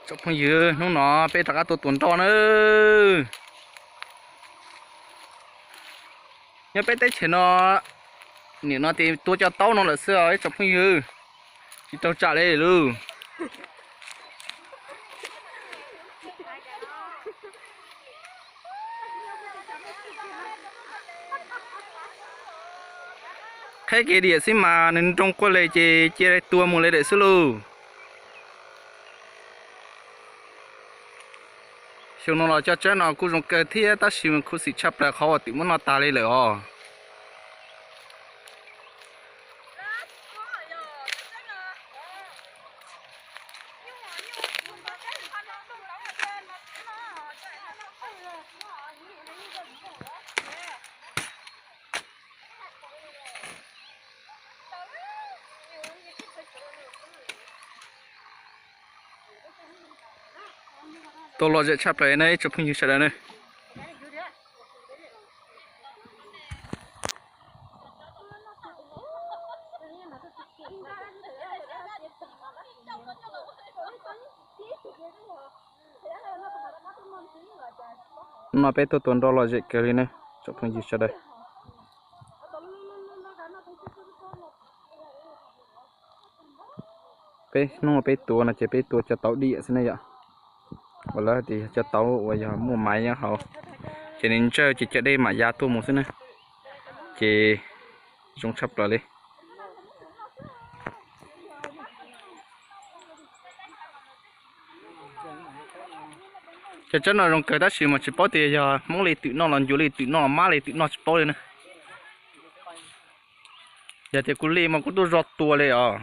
Tsoom phooj ywg, hnub no peb rov qab tua tuas nroj na. Nyob peb teb chaws no, nim no ces tua cov taub no lawm xwb os ib tsoom phooj ywg, tsis tau tsam li lauj. Qheb kiag diam xwb mas nws nroo quaj li ces cia tua mus li diam xwb lauj. Xyoo no los cov tsawb no kuj zoo kawg thiab tab sis khuv xim tshaj plaws qhov uas twm muab noj tag li lawm os. Tua lom zem tshaj plaws na ib tsoom phooj ywg sawv daws na. No peb tuaj tua nroj lom zem kawg li ne tsoom phooj ywg sawv daws. Peb hnub peb tua no ces peb tua cov tauv diam xwb ne yom. Uas lawv tias yog cov tauv uas yog muaj maiv nyob hauv, ces nws ntsawj ces cov dej mam ya tuaj mus xwb na. Ces zoo tshaj plaws li. Cov tsawb no zoo kawg tab sis mas tsis paub tias yog Hmoob li twm noj los ncuav li twm noj los mab li twm noj tsis paub li na. Yog tias kuv li mas kuv tuaj zog tua li os.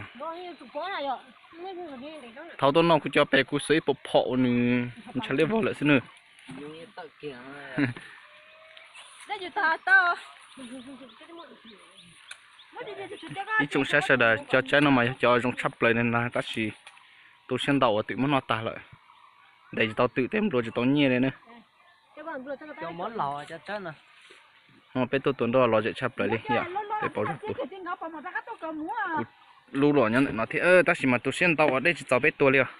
Thaum tuaj noj kuv cov pem kuv xuas ib puas phom uas nws ntshav liab vog lawm xwb na. Ib tsoom saib sawv daws, cov tsawb no mas yog cov zoo tshaj plaws li na tab sis tu siab ntau uas twm muab noj tag lawm. Ntes tsis tau twm tej nplua tsis tau nyiaj li na. Peb tuaj tua nroj lom zem tshaj plaws li yom, peb pauv zog tua. Kuv lub los nyob ntawm no thiab tab sis mas tu siab ntau uas dej tsis txaus peb tua li os.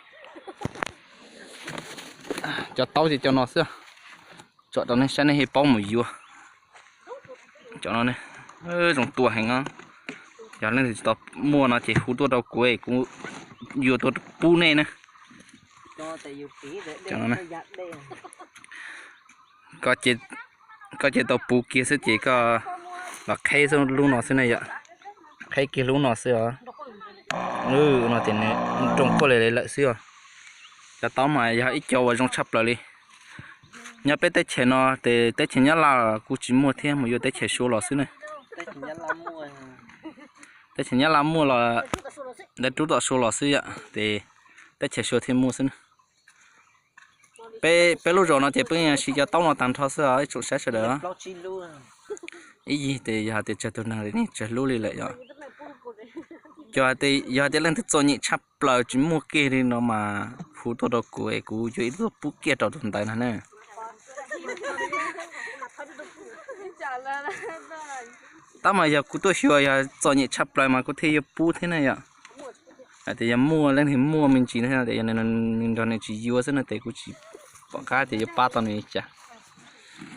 Cov taub ces cov no xwb. Tsom rau nej saib nej thiaj paub mus yuav. Cov no zoo tua heev os. Yog leej twg tsis tau muaj no ces hu tuaj rau kuv, kuv yuav tuaj pub nej na. Koj cia tau puv kiag xwb ces koj los qheb lub no xwb ne yom. Qheb kiag lub no xwb os. No ces nws nroo quaj li lawm xwb os. Cov taub mas yog ib co uas zoo tshaj plaws li. Nyob peb teb chaws no ces teb chaws Nyab Laj kuj tsis muaj thiab, mus yuav teb chaws Suav los xwb na. Teb chaws Nyab Laj muaj los lawv rub tom Suav los xwb yom, ces teb chaws Suav thiaj muaj xwb na. Peb lub zos no ces peb siv cov taub no tag nrho xwb os ib tsoom saib sawv daws. Ib yig ces yog hais tias tsawg tus neeg li tsawg lub li lawm yom. Yog hais tias leej twg txom nyem tshaj plaws tsis muaj kiag li no mas hu tuaj rau kuv es kuv yuav ib lub pub kiag rau tus ntawd no na. Tab mas yog kuv tuaj xyuas yog txom nyem tshaj plaws mas kuv thiaj yuav pub thiab na yom. Hais tias yog muaj leej twg muaj me ntsis no es nws nrog nws tsis yuav xwb no ces kuv tsis pom qab tias yuav pab tau nws li cas.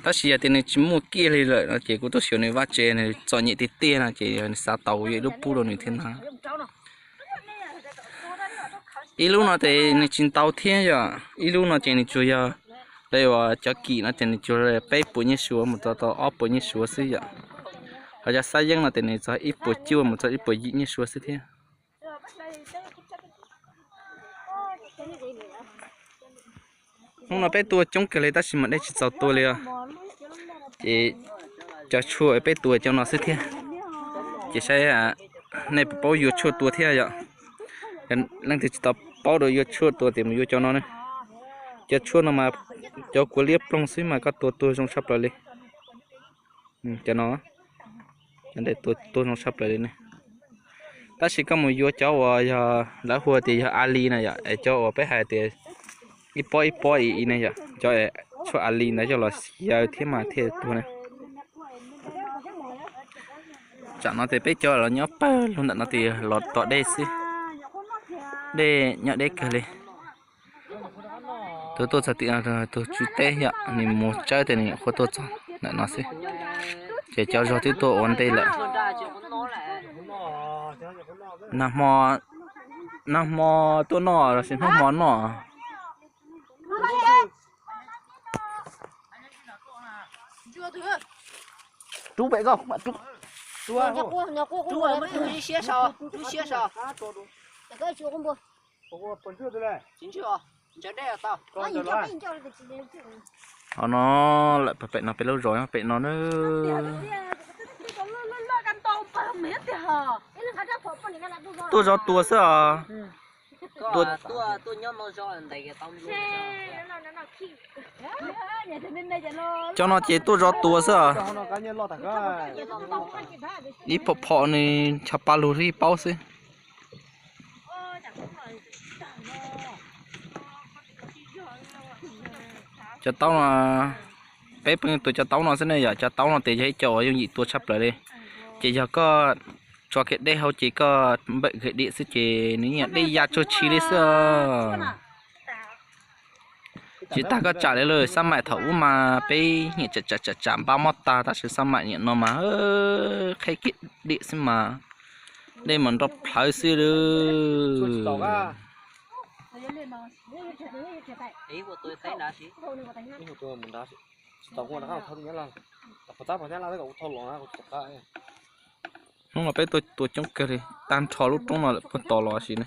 Tab sis yog tias nws tsis muaj kiag li lawm no ces kuv tuaj xyuas nws vaj tsev nws txom nyem tiag tiag no ces yog nws xav tau kuv yuav ib lub pub rau nws thiab ntag. Ib lub no ces nws tsis ntau thiab yom, ib lub no ces nws tsuas yog li uas cov kim no ces nws tsuas peb puas nyiaj suav mus txog tau ob puas nyiaj suav xwb yom. Ho cov xab yeeb no ces nws txog ib puas cuaj mus txog ib puas yim nyiaj suav xwb thiab. Hnub no peb tua coob kawg li tab sis mas dej tsis txaus tua li os. Ces cov tshuaj peb tua cov no xwb thiab. Ces saib nej puas paub yuav tshuaj tua thiab yom. Leej twg tsis tau paub dua yuav tshuaj tua ces mus yuav cov no ne. Cov tshuaj no mas cov kua liab ploog xwb mas koj tua tuag zoo tshaj plaws li. Cov no, cov ntawd tua tuag zoo tshaj plaws li ne. Tab sis koj mus yuav cov uas yog lawv hu tias yog a li na yom, es cov uas peb hais tias ib pob ib pob ib ib ne yom, cov tshuaj a li ntawd coj los xyaw thiab mas thiaj tuag ne. Tsam no ces peb cov los nyob pawg lug ntawm no ces los tom dej xwb. Dej nyob deb kawg li. Tuaj txog tim no, tus tswv teb yom, nws mus tsawb tias nws nyuam qhuav tuaj txog ntawm no xwb, ces cov zog twb tuaj ua ntej lawm. Nag hmo, nag hmo tuaj noj los sis hnub hmo noj? Rub pem ko, rub. Ho no lawm, pem no peb lub zos pem no na. Tuaj zov tua xwb os. Cov no ces tuaj zov tua xwb os. Ib phom phom nws ncho pa lug ib paub xwb. Cov taub no, peb pheej tua cov taub no xwb ne yom. Cov taub no ces yog ib co uas yooj yim tua tshaj plaws li. Ces yog koj tso kiag dej hauv ces koj npawm kiag diam xwb ces nws yeej dej ya tsuag tshi li xwb os. Tsis tas koj tsam li lawm, xab maim thaum ub mas peb nyiam tsam tsam tsam npab mob tag, tab sis xab maim niam no mas qheb kiag diam xwb mas dej mas nrov plhawv xwb lawm. Hnub no peb tuaj tua coob kawg li, tag nrho lub roob no lawm puag tod los sis na.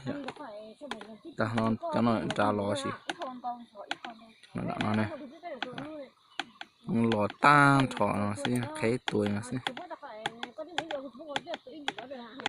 Tag no cov no nrad los sis. Los tag nrho no xwb, qheb tua no xwb.